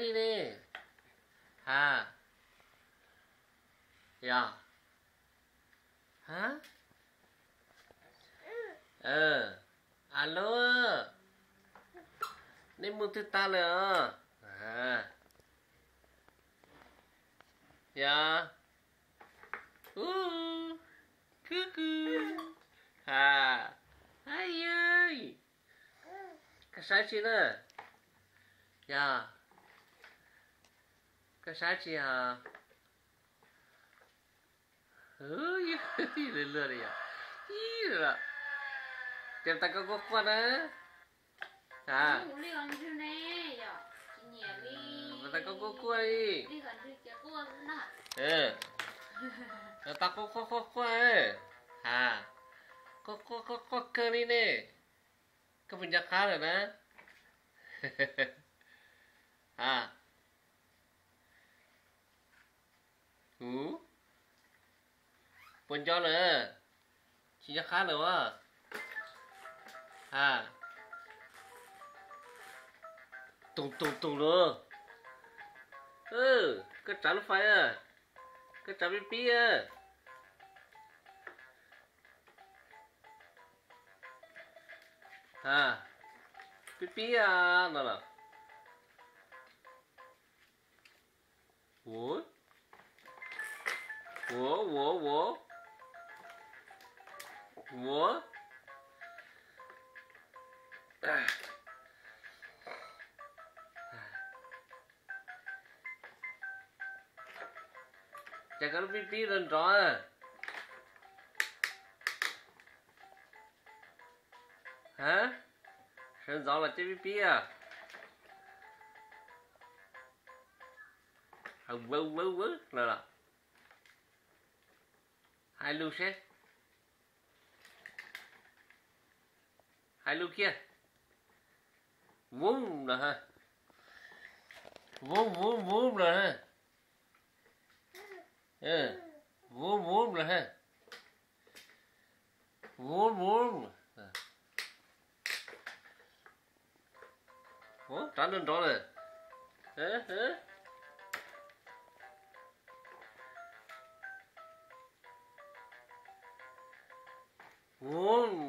li ne. Ha. Yog. Ha. Alo, nej mus twg tag lawm os? Yog. Ub, kub kub. Ha. Ai yog. Koj saib tsi na? Yog, koj saib tsi hos? Luag luag li yog. Ib, ces tas koj quaj quaj na. A, tas koj quaj quaj li. Tas koj quaj quaj quaj, ha, quaj quaj quaj quaj kawg li ne. Koj puas nco qab lawm na? A, u, puas nco lawm? Tsis nco qab lawm as. A, tus tus tus lawm. Koj tsav lub fais, koj tsav pib pib. A, pib pib no los. Ua, ua, ua, ua, ua. Ces koj lub pib pib nrov nrov. Ha, sawv ntxov los ces pib pib. Hais lus seb. Hais lus kiag. Vub los ha. Vub vub vub los ha. Vub vub los ha. Vub vub. Rov nrov nrov lawm. Vub.